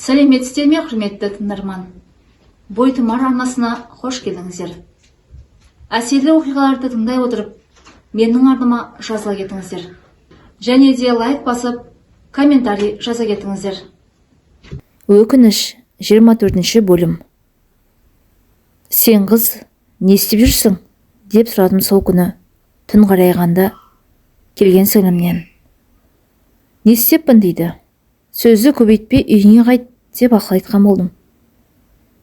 Сәлеметсіздер ме, құрметті тыңдарман! Бойтұмар арнасына қош келдіңіздер! Әсерлі оқиғаларды тыңдай отырып, менің арнама жазыла кетіңіздер және де лайк басып, комментарий жаза кетіңіздер. Өкініш, 24 бөлім. Сен, қыз, не істеп жүрсің? Деп сұрадым сол күні түн қарайғанда келген сіңлімнен. Не істеппін дейді. Сөзді көбейтпей, үйіңе қайт деп ақыл айтқан болдым.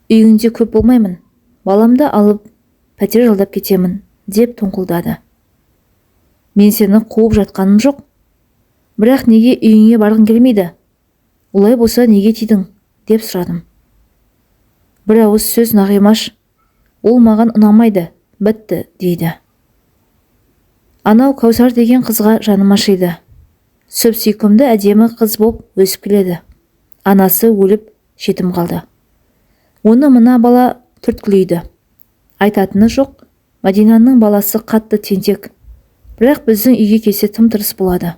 Үйіңде көп болмаймын, баламды алып пәтер жалдап кетемін деп тоңқылдады. Мен сені қуып жатқаным жоқ, бірақ неге үйіңе барғың келмейді? Олай болса, неге тидің? Деп сұрадым. Бір ауыз сөз: «Нағимаш, ол маған ұнамайды, бітті», – дейді. Анау Кәусар деген қызға жаным ашиды. Сүп сүйкімді, әдемі қыз боп өсіп келеді. Анасы өліп, жетім қалды. Оны мына бала түрткілейді. Айтатыны жоқ, Мадинаның баласы қатты тентек, бірақ біздің үйге келсе, тым тырыс болады.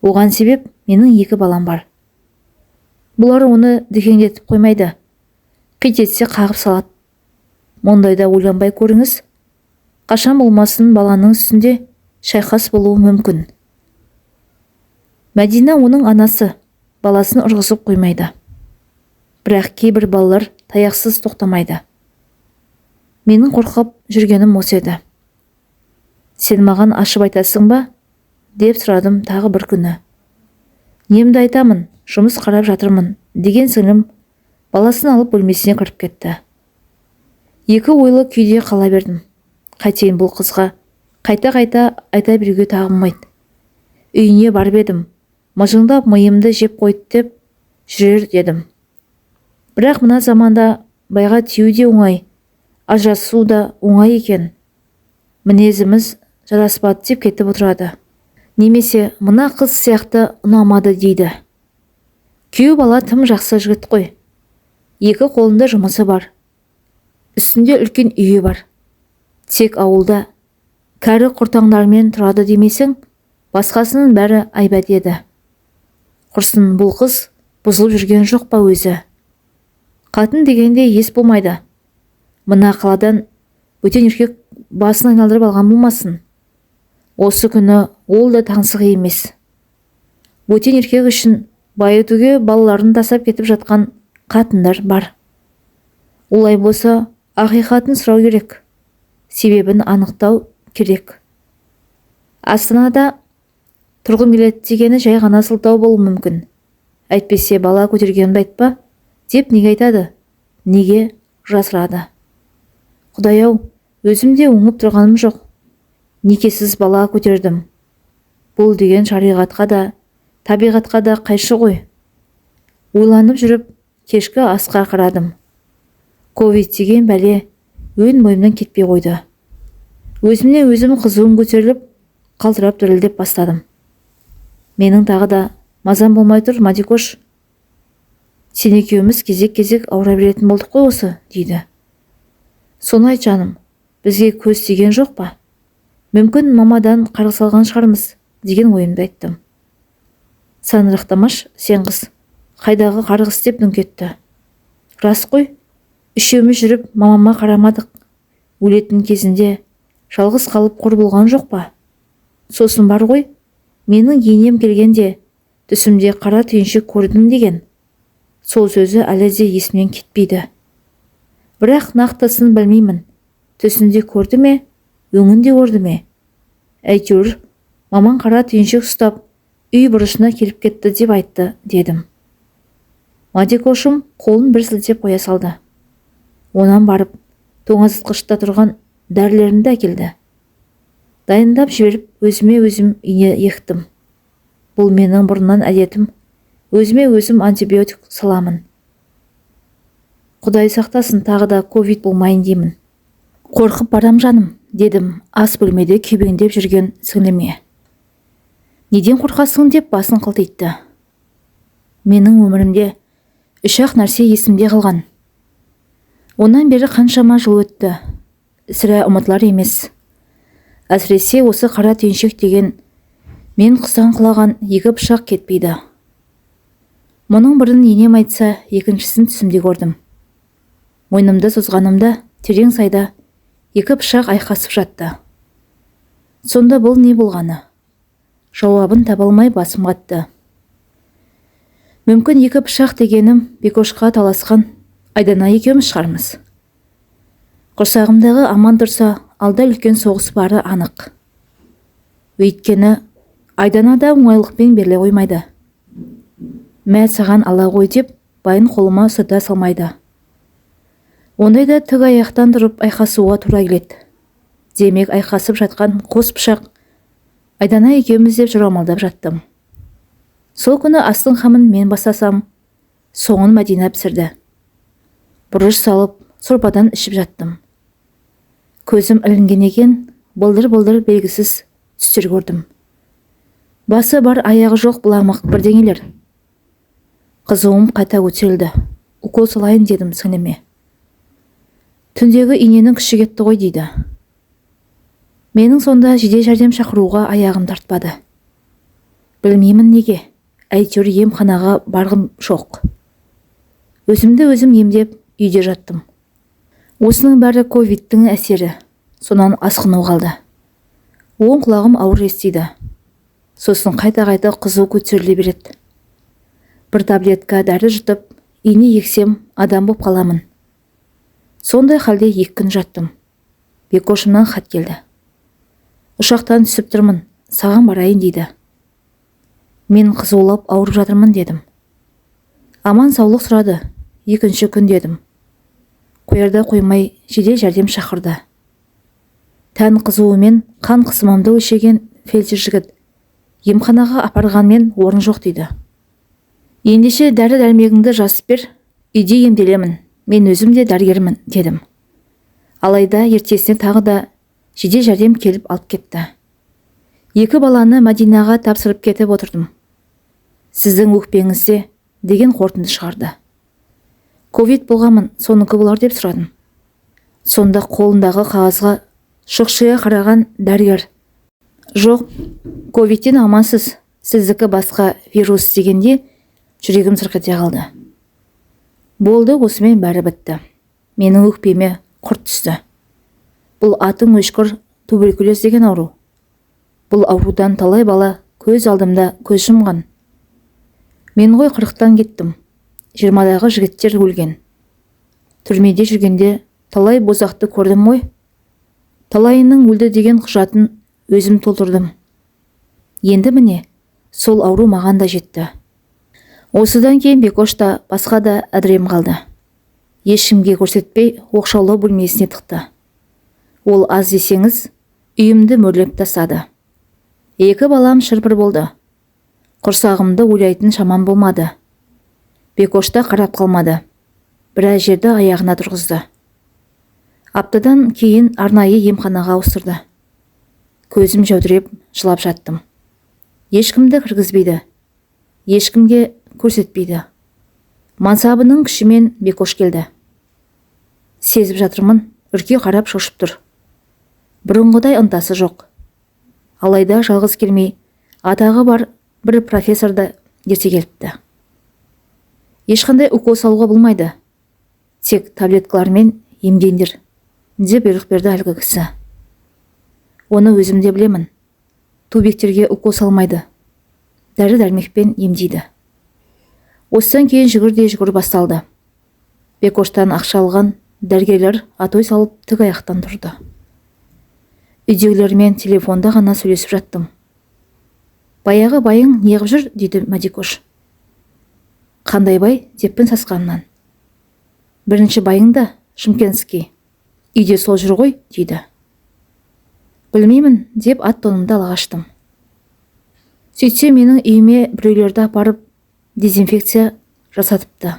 Оған себеп – менің екі балам бар. Бұлар оны дікеңдетіп қоймайды, қит етсе, қағып салады. Мұндайда ойланбай көріңіз, қашан болмасын баланың үстінде шайқас болуы мүмкін. Мәдина, оның анасы, баласын ұрғызып қоймайды, бірақ кейбір балалар таяқсыз тоқтамайды. Менің қорқып жүргенім осы еді. Сен маған ашып айтасың ба? Деп сұрадым тағы бір күні. Немді айтамын, жұмыс қарап жатырмын деген сіңлім баласын алып, бөлмесіне кіріп кетті. Екі ойлы күйде қала бердім. Қайтейін, бұл қызға қайта-қайта айта беруге тағы болмайды. Үйіне барып едім, мыжыңдап миымды жеп қойды деп жүрер дедім. Бірақ мына заманда байға тию де оңай, ажырасу да оңай екен. Мінезіміз жараспады деп кетіп отырады немесе мына қыз сияқты ұнамады дейді. Күйеу бала тым жақсы жігіт қой. Екі қолында жұмысы бар, үстінде үлкен үйі бар. Тек ауылда кәрі құртаңдармен тұрады демесең, басқасының бәрі әйбат еді. Құрсын, бұл қыз бұзылып жүрген жоқ па өзі? Қатын дегенде ес болмайды. Мына қаладан бөтен еркек басын айналдырып алған болмасын осы күні? Ол да таңсық емес. Бөтен еркек үшін байытуге балаларын тастап кетіп жатқан қатындар бар. Олай болса, ақиқатын сұрау керек, себебін анықтау керек. Астанада тұрғым келеді дегені жай ғана сылтау болуы мүмкін. Әйтпесе, бала көтергенімді айтпа деп неге айтады, неге жасырады? Құдай-ау, өзім де оңып тұрғаным жоқ. Некесіз бала көтердім. Бұл деген шариғатқа да, табиғатқа да қайшы ғой. Ойланып жүріп, кешкі асқа қарадым. Ковид деген бәле өн бойымнан кетпей қойды. Өзімнен өзім қызуым көтеріліп, қалтырап, дірілдеп бастадым. Менің тағы да мазам болмай тұр, Мадикош. Сен екеуміз кезек-кезек ауыра беретін болдық қой осы, дейді. Соны айт, жаным, бізге көз тиген жоқ па? Мүмкін, мамадан қарғыс алған шығармыз деген ойымды айттым. Саңырақтамаш сен, қыз, қайдағы қарғыс? Деп дүңк етті. Рас қой, үшеуміз жүріп мамама қарамадық. Өлетін кезінде жалғыз қалып, қор болған жоқ па? Сосын бар ғой, менің енем келгенде түсімде қара түйіншек көрдім деген. Сол сөзі әлі де есімнен кетпейді. Бірақ нақтысын білмеймін, түсінде көрді ме, өңінде көрді ме? Әйтеуір, мамаң қара түйіншек ұстап, үй бұрышына келіп кетті деп айтты дедім. Мадикошым қолын бір сілтеп қоя салды. Онан барып тоңазытқышта тұрған дәрілерімді әкелді. Дайындап жіберіп, өзіме өзім ине ектім. Бұл менің бұрыннан әдетім, өзіме өзім антибиотик саламын. Құдай сақтасын, тағы да ковид болмайын деймін. Қорқып барам, жаным, дедім ас бөлмеде күйбеңдеп жүрген сіңліме. Неден қорқасың? Деп басын қылтитты. Менің өмірімде үш-ақ нәрсе есімде қалған. Онан бері қаншама жыл өтті, сірә, ұмытылар емес. Әсіресе осы қара түйіншек деген мен құстан құлаған екі пышақ кетпейді. Мұның бірін енем айтса, екіншісін түсімде көрдім. Мойнымды созғанымда терең сайда екі пышақ айқасып жатты. Сонда бұл не болғаны? Жауабын таба алмай басым қатты. Мүмкін, екі пышақ дегенім Бекошқа таласқан Айдана екеуміз шығармыз. Құрсағымдағы аман тұрса, алда үлкен соғыс бары анық. Өйткені Айдана да оңайлықпен беріле қоймайды. Мә, саған ала ғой деп байын қолыма ұстата салмайды. Ондайда тік аяқтан тұрып айқасуға тура келеді. Демек, айқасып жатқан қос пышақ Айдана екеуміз деп жорамалдап жаттым. Сол күні астың қамын мен бастасам, соңын Мәдина пісірді. Бұрыш салып, сорпадан ішіп жаттым. Көзім ілінген екен, былдыр-былдыр белгісіз түстер көрдім. Басы бар, аяғы жоқ быламық бірдеңелер. Қызуым қайта көтерілді. Укол салайын дедім сіңліме. Түндегі иненің күші кетті ғой дейді. Менің сонда жедел жәрдем шақыруға аяғым тартпады. Білмеймін неге, әйтеуір емханаға барғым жоқ. Өзімді өзім емдеп, үйде жаттым. Осының бәрі ковидтің әсері. Сонан асқыну қалды. Оң құлағым ауыр естиді. Сосын қайта-қайта қызу көтеріле береді. Бір таблетка дәрі жұтып, ине ексем, адам боп қаламын. Сондай халде 2 күн жаттым. Бекошымнан хат келді. Ұшақтан түсіп тұрмын, саған барайын дейді. Мен қызулап ауырып жатырмын дедім. Аман саулық сұрады. Екінші күн дедім. Қоярда қоймай жедел жәрдем шақырды. Тән қызуымен қан қысымымды өлшеген фельдшер жігіт емханаға апарғанмен орын жоқ дейді. Ендеше дәрі-дәрмегіңді жазып бер, үйде емделемін, мен өзім де дәрігермін дедім. Алайда ертесіне тағы да жедел жәрдем келіп алып кетті. Екі баланы Мәдинаға тапсырып кетіп отырдым. Сіздің өкпеңізде деген қорытынды шығарды. Ковид болғанмын, соныкі болар деп сұрадым. Сонда қолындағы қағазға шұқшия қараған дәрігер: «Жоқ, ковидтен амансыз, сіздікі басқа вирус», – дегенде жүрегім сырқ ете қалды. Болды, осымен бәрі бітті. Менің өкпеме құрт түсті. Бұл атың өшкір туберкулез деген ауру. Бұл аурудан талай бала көз алдымда көз жұмған. Мен ғой 40-тан кеттім. 20-дағы жігіттер өлген. Түрмеде жүргенде талай бозақты көрдім ғой. Талайының өлді деген құжатын өзім толтырдым. Енді міне, сол ауру маған да жетті. Осыдан кейін Бекош та, басқа да әдірем қалды. Ешкімге көрсетпей оқшаулау бөлмесіне тықты. Ол аз десеңіз, үйімді мөрлеп тастады. Екі балам шырпыр болды. Құрсағымды ойлайтын шамам болмады. Бекош та қарап қалмады. Біраз жерді аяғына тұрғызды. Аптадан кейін арнайы емханаға ауыстырды. Көзім жәудіреп, жылап жаттым. Ешкімді кіргізбейді. Ешкімге көрсетпейді. Мансабының күшімен Бекош келді. Сезіп жатырмын, үрке қарап шошып тұр. Бұрынғыдай ынтасы жоқ. Алайда жалғыз келмей, атағы бар бір профессорды ерте келіпті. Ешқандай укол салуға болмайды. Тек таблеткалармен емдеңдер, деп бұйрық берді әлгі кісі. Оны өзім де білемін. Тубиктерге укол салмайды. Дәрі-дәрмекпен емдейді. Осыдан кейін жүгір де жүгір басталды. Бекоштан ақша алған дәрігерлер атой салып тік аяқтан тұрды. Үйдегілермен телефонда ғана сөйлесіп жаттым. Баяғы байың неғып жүр дейді Мадикош. Қандай бай деппін сасқаннан. Бірінші байың да шымкентский. Үйде сол жүр ғой дейді. Білмеймін деп ат тонымды ала қаштым. Сөйтсе, менің үйіме біреулерді апарып дезинфекция жасатыпты.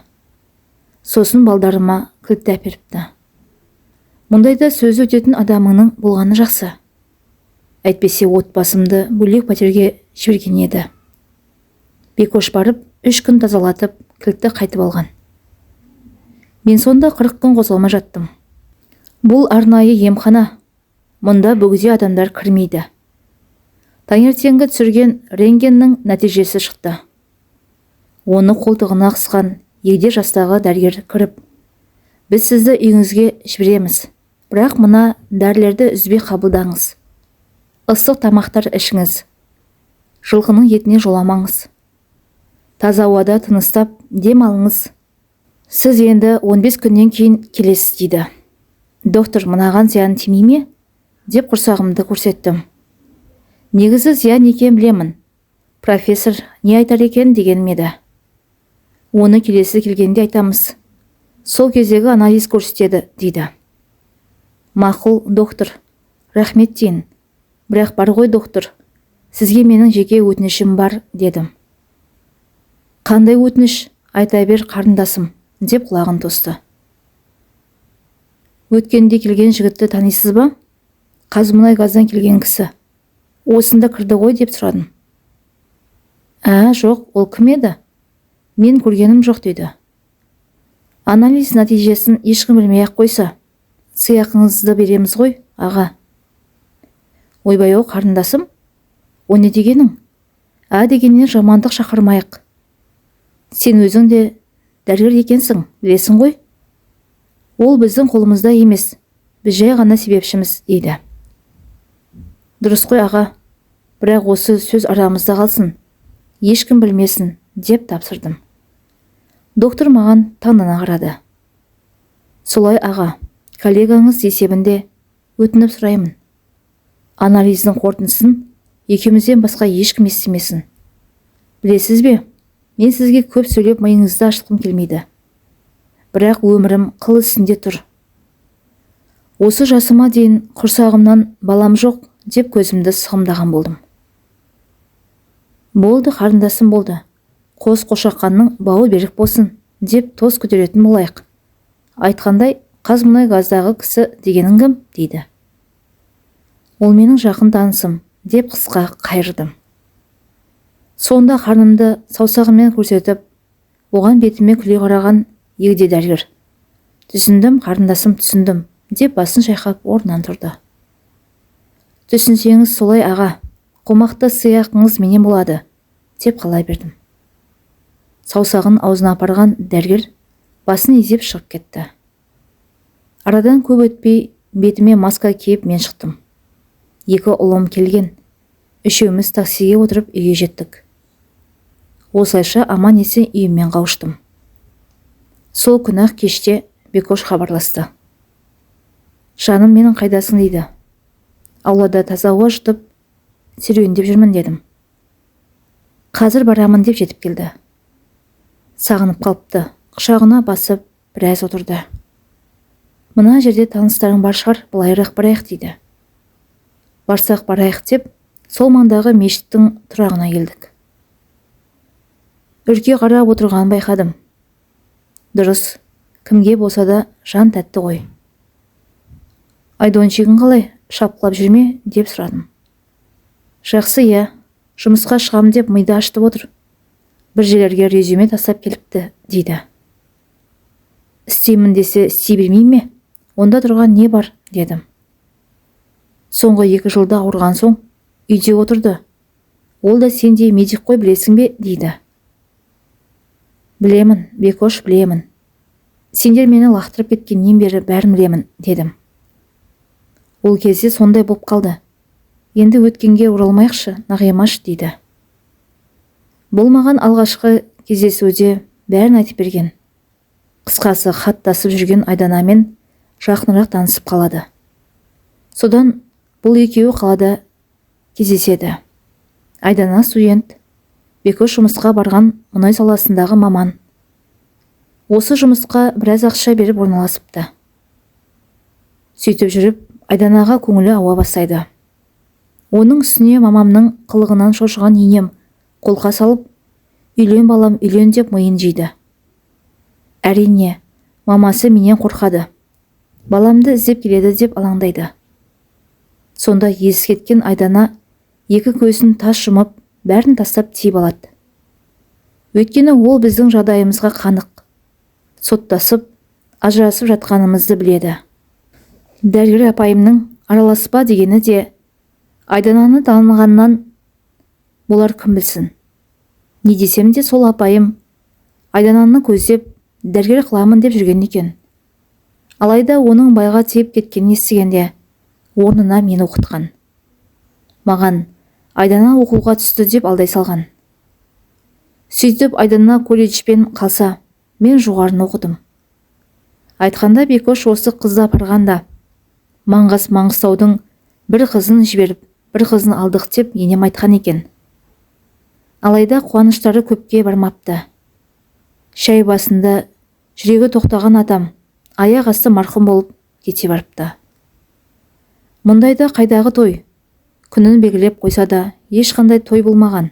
Сосын балдарыма кілтті әперіпті. Мұндайда сөзі өтетін адамыңның болғаны жақсы. Әйтпесе отбасымды бөлек пәтерге жіберген еді. Бекош барып, 3 күн тазалатып, кілтті қайтып алған. Мен сонда 40 күн қозғалмай жаттым. Бұл арнайы емхана. Мұнда бөгде адамдар кірмейді. Таңертеңгі түсірген рентгеннің нәтижесі шықты. Оны қолтығына қысқан егде жастағы дәрігер кіріп, біз сізді үйіңізге жібереміз, бірақ мына дәрілерді үзбей қабылдаңыз. Ыстық тамақтар ішіңіз. Жылқының етіне жоламаңыз. Таза ауада тыныстап дем алыңыз. Сіз енді 15 күннен кейін келесіз дейді. Доктор, мынаған зиян тимей ме? Деп құрсағымды көрсеттім. Негізі зиян екенін білемін. Профессор не айтар екен дегенім еді. Оны келесі келгенде айтамыз. Сол кездегі анализ көрсетеді дейді. Мақұл, доктор. Рахмет дейін. Бірақ бар ғой, доктор. Сізге менің жеке өтінішім бар, дедім. Қандай өтініш? Айта бер, қарындасым, деп құлағын тосты. Өткенде келген жігітті танисыз ба? Қазмұнайгаздан келген кісі. Осында кірді ғой деп сұрадым. Ә, жоқ, ол кім еді? Мен көргенім жоқ дейді. Анализ нәтижесін ешкім білмей-ақ қойса, сыйақыңызды береміз ғой, аға. Ойбай-ау, қарындасым, о не дегенің? Ә дегеннен жамандық шақырмайық. Сен өзің де дәрігер екенсің, білесің ғой. Ол біздің қолымызда емес, біз жай ғана себепшіміз, дейді. Дұрыс қой, аға, бірақ осы сөз арамызда қалсын, ешкім білмесін, деп тапсырдым. Доктор маған таңдана қарады. Солай, аға, коллегаңыз есебінде өтініп сұраймын. Анализдің қорытындысын екеумізден басқа ешкім естімесін. Білесіз бе, мен сізге көп сөйлеп миыңызды ашытқым келмейді. Бірақ өмірім қыл үстінде тұр. Осы жасыма дейін құрсағымнан балам жоқ деп көзімді сығымдаған болдым. Болды, қарындасым, болды. Қос қошақанның бауы берік болсын деп тост көтеретін болайық. Айтқандай, Қазмұнайгаздағы кісі дегенің кім дейді. Ол менің жақын танысым деп қысқа қайырдым. Сонда қарнымды саусағымен көрсетіп, оған бетіме күле қараған егде дәрігер. Түсіндім, қарындасым, түсіндім, деп басын шайқап орнынан тұрды. Түсінсеңіз солай, аға, қомақты сыйақыңыз менен болады, деп қала бердім. Саусағын аузына апарған дәрігер басын изеп шығып кетті. Арадан көп өтпей бетіме маска киіп мен шықтым. Екі ұлым келген. Үшеуміз таксиге отырып үйге жеттік. Осылайша аман есен үйіммен қауыштым. Сол күні-ақ кеште Бекош хабарласты. Жаным менің, қайдасың дейді. Аулада таза ауа жұтып, серуендеп жүрмін дедім. Қазір барамын деп жетіп келді. Сағынып қалыпты, құшағына басып біраз отырды. Мына жерде таныстарың бар шығар, былайырақ барайық дейді. Барсақ барайық деп, сол маңдағы мешіттің тұрағына келдік. Үрке қарап отырғанын байқадым. Дұрыс, кімге болса да жан тәтті ғой. Айдончигің қалай, шапқылап жүрме деп сұрадым. Жақсы, иә, жұмысқа шығам деп миды ашытып отыр. Бір жерлерге резюме тастап келіпті, дейді. Істеймін десе істей бермей ме? Онда тұрған не бар, дедім. Соңғы 2 жылда ауырған соң үйде отырды. Ол да сендей медик қой, білесің бе, дейді. Білемін, Бекош, білемін. Сендер мені лақтырып кеткеннен бері бәрін білемін, дедім. Ол кезде сондай болып қалды. Енді өткенге оралмайықшы, Нағимаш, дейді. Бұл маған алғашқы кездесуде бәрін айтып берген. Қысқасы, хаттасып жүрген Айданамен жақынырақ танысып қалады. Содан бұл екеуі қалада кездеседі. Айдана студент, Бекош жұмысқа барған мұнай саласындағы маман. Осы жұмысқа біраз ақша беріп орналасыпты. Сөйтіп жүріп, Айданаға көңілі ауа бастайды. Оның үстіне мамамның қылығынан шошыған енем қолқа салып, үйлен балам, үйлен деп миын жейді. Әрине, мамасы менен қорқады. Баламды іздеп келеді деп алаңдайды. Сонда есі кеткен Айдана екі көзін тас жұмып, бәрін тастап тиіп алады. Өйткені ол біздің жағдайымызға қанық. Соттасып, ажырасып жатқанымызды біледі. Дәрігер апайымның араласпа дегені де Айдананы танығаннан болар, кім білсін. Не десем де сол апайым Айдананы көздеп, дәрігер қыламын деп жүрген екен. Алайда оның байға тиіп кеткенін естігенде орнына мені оқытқан. Маған Айдана оқуға түсті деп алдай салған. Сөйтіп Айдана колледжбен қалса, мен жоғарыны оқыдым. Айтқанда Бекош осы қызды апарғанда, Маңғаз Маңғыстаудың бір қызын жіберіп, бір қызын алдық деп енем айтқан екен. Алайда қуаныштары көпке бармапты. Шай басында жүрегі тоқтаған адам аяқ асты марқұм болып кете барыпты. Мұндайда қайдағы той? Күнін белгілеп қойса да ешқандай той болмаған.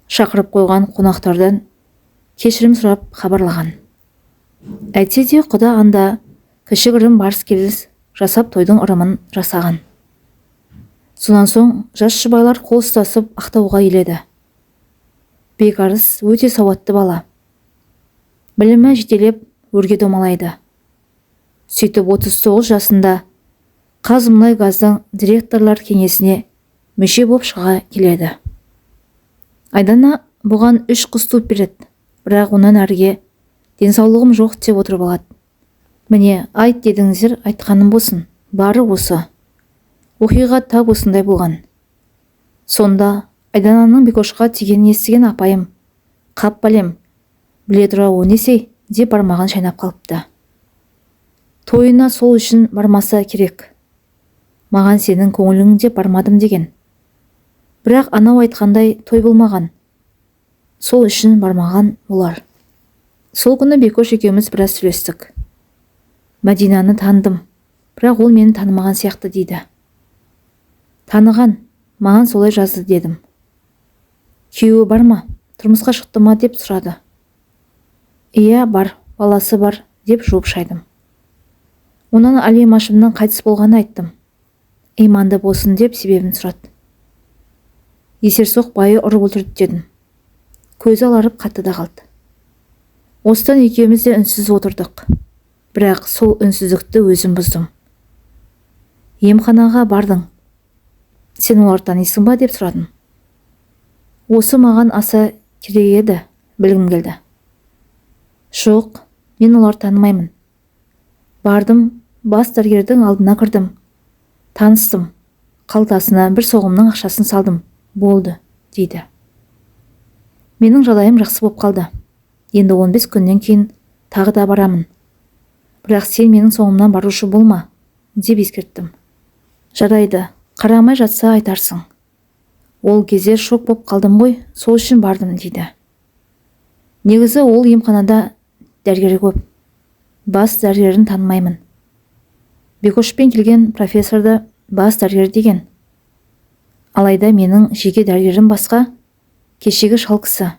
Шақырып қойған қонақтардан кешірім сұрап хабарлаған. Әйтсе де құда анда кішігірім барыс-келіс жасап тойдың ырымын жасаған. Сонан соң жас жұбайлар қол ұстасып Ақтауға келеді. Бекарыс өте сауатты бала. Білімі жетелеп өрге домалайды. Сөйтіп 39 жасында Қазмұнайгаздың директорлар кеңесіне мүше боп шыға келеді. Айдана бұған 3 қыз туып береді, бірақ онан әріге денсаулығым жоқ деп отырып алады. Міне, айт дедіңіздер, айтқаным болсын, бары осы. Оқиға тап осындай болған. Сонда Айдананың Бекошқа тигенін естіген апайым, қап бәлем, біле тұра о несей деп бармағын шайнап қалыпты. Тойына сол үшін бармаса керек. Маған сенің көңілің деп бармадым деген. Бірақ анау айтқандай той болмаған. Сол үшін бармаған олар. Сол күні Бекош екеуміз біраз сөйлестік. Мәдинаны таныдым, бірақ ол мені танымаған сияқты дейді. Таныған, маған солай жазды дедім. Күйеуі бар ма, тұрмысқа шықты ма деп сұрады. Иә, бар, баласы бар деп жуып шайдым. Онан Али Машымның қайтыс болғанын айттым. Иманды болсын деп себебін сұрады. Есерсоқ байы ұрып өлтірді дедім. Көзі аларып қатты да қалды. Осыдан екеуміз де үнсіз отырдық. Бірақ сол үнсіздікті өзім бұздым. Емханаға бардың. Сен оларды танисың ба деп сұрадым. Осы маған аса керек еді, білгім келді. Жоқ, мен оларды танымаймын. Бардым, бас дәрігердің алдына кірдім. Таныстым. Қалтасына бір соғымның ақшасын салдым. Болды, дейді. Менің жағдайым жақсы болып қалды. Енді 15 күннен кейін тағы да барамын. Бірақ сен менің соңымнан барушы болма, деп ескерттім. Жарайды, қарамай жатса айтарсың. Ол кезде шок боп қалдым ғой, сол үшін бардым, дейді. Негізі ол емханада дәрігер көп. Бас дәрігерін танымаймын. Бекошпен келген профессорды бас дәрігер деген. Алайда менің жеке дәрігерім басқа, кешегі шал кісі.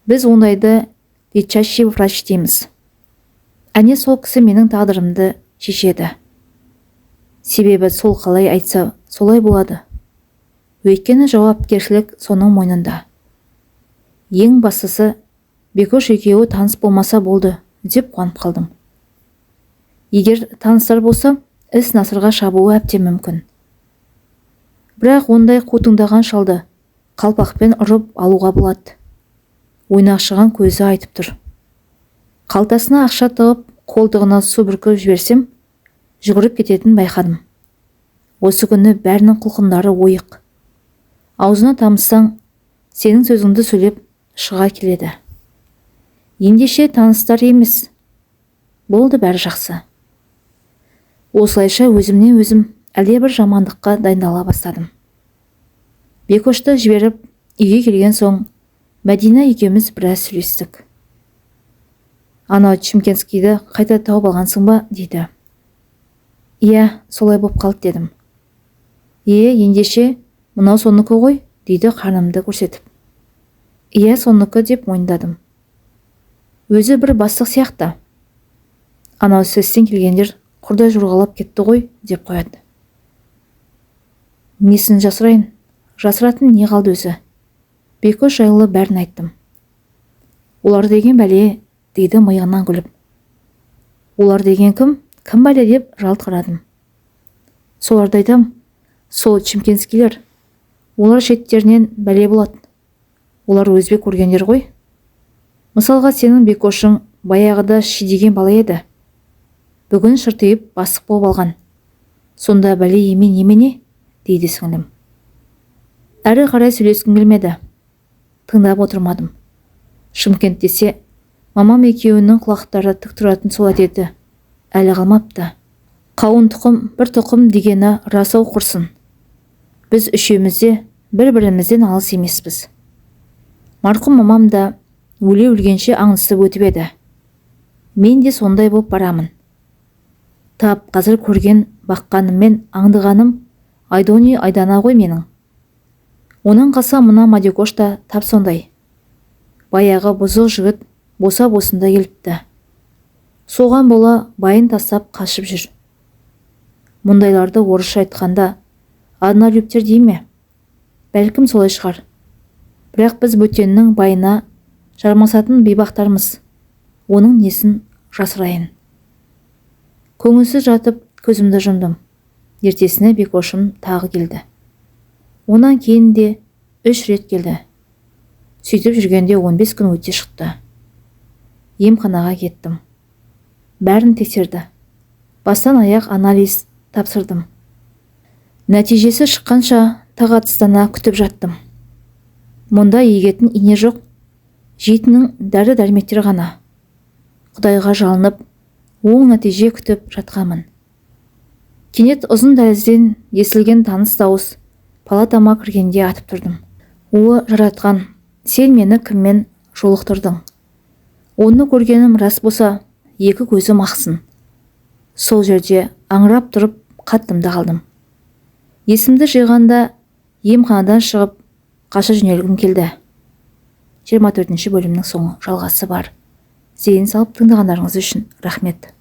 Біз ондайды лечащий врач дейміз. Әне сол кісі менің тағдырымды шешеді. Себебі сол қалай айтса, солай болады. Өйткені жауапкершілік соның мойнында. Ең бастысы, Бекош екеуі таныс болмаса болды, деп қуанып қалдым. Егер таныстар болса, іс насырға шабуы әбден мүмкін. Бірақ ондай қутыңдаған шалды қалпақпен ұрып алуға болады. Ойнақшыған көзі айтып тұр. Қалтасына ақша тығып, қолтығына су бүркіп жіберсем, жүгіріп кететінін байқадым. Осы күні бәрінің құлқындары ойық. Аузына тамызсаң, сенің сөзіңді сөйлеп шыға келеді. Ендеше таныстар емес. Болды, бәрі жақсы. Осылайша өзімнен өзім әлдебір жамандыққа дайындала бастадым. Бекошты жіберіп, үйге келген соң, Мәдина екеуміз біраз сөйлестік. Анау Чимкентскийді қайта тауып алғансың ба, дейді. Иә, солай боп қалды дедім. Е, ендеше, мынау соныкі ғой, дейді қарнымды көрсетіп. Иә, соныкі деп мойындадым. Өзі бір бастық сияқты. Анау СЭСтен келгендер құрдай жорғалап кетті ғой, деп қояды. Несін жасырайын? Жасыратын не қалды өзі? Бекош жайлы бәрін айттым. Олар деген бәле, дейді миығынан күліп. Олар деген кім? Кім бәле деп жалт қарадым. Соларды айтам, сол чимкентскийлер. Олар шеттерінен бәле болады. Олар өзбек көргендер ғой. Мысалға, сенің Бекошың баяғыда шидеген бала еді. Бүгін шыртиып бастық болып алған. Сонда бәле еме немене, дейді сіңлім. Әрі қарай сөйлескім келмеді. Тыңдап отырмадым. Шымкент десе, мамам екеуінің құлақтары тік тұратын сол әдеті әлі қалмапты. Қауын тұқым бір тұқым дегені рас-ау құрсын. Біз үшеуміз де бір-бірімізден алыс емеспіз. Марқұм мамам да өле өлгенше аңдысып өтіп еді. Мен де сондай боп барамын. Тап қазір көрген баққаныммен аңдығаным Айдони Айдана ғой менің. Онан қалса, мына Мадикош та тап сондай. Баяғы бұзық жігіт босап осында келіпті. Соған бола байын тастап қашып жүр. Мұндайларды орысша айтқанда однолюбтер дей ме? Бәлкім, солай шығар. Бірақ біз бөтеннің байына жармасатын бейбақтармыз. Оның несін жасырайын? Көңілсіз жатып көзімді жұмдым. Ертесіне Бекошым тағы келді. Онан кейін де 3 рет келді. Сөйтіп жүргенде 15 күн өте шықты. Емханаға кеттім. Бәрін тексерді. Бастан аяқ анализ тапсырдым. Нәтижесі шыққанша тағатсыздана күтіп жаттым. Мұнда егетін ине жоқ, жейтінің дәрі-дәрмектер ғана. Құдайға жалынып, оң нәтиже күтіп жатқанмын. Кенет ұзын дәлізден естілген таныс дауыс палатама кіргенде атып тұрдым. О, жаратқан, сен мені кіммен жолықтырдың? Оны көргенім рас болса, екі көзім ақсын. Сол жерде аңырап тұрып қаттым да қалдым. Есімді жиғанда емханадан шығып қаша жөнелгім келді. 24 бөлімнің соңы жалғасы бар. Зейін салып тыңдағандарыңыз үшін рахмет.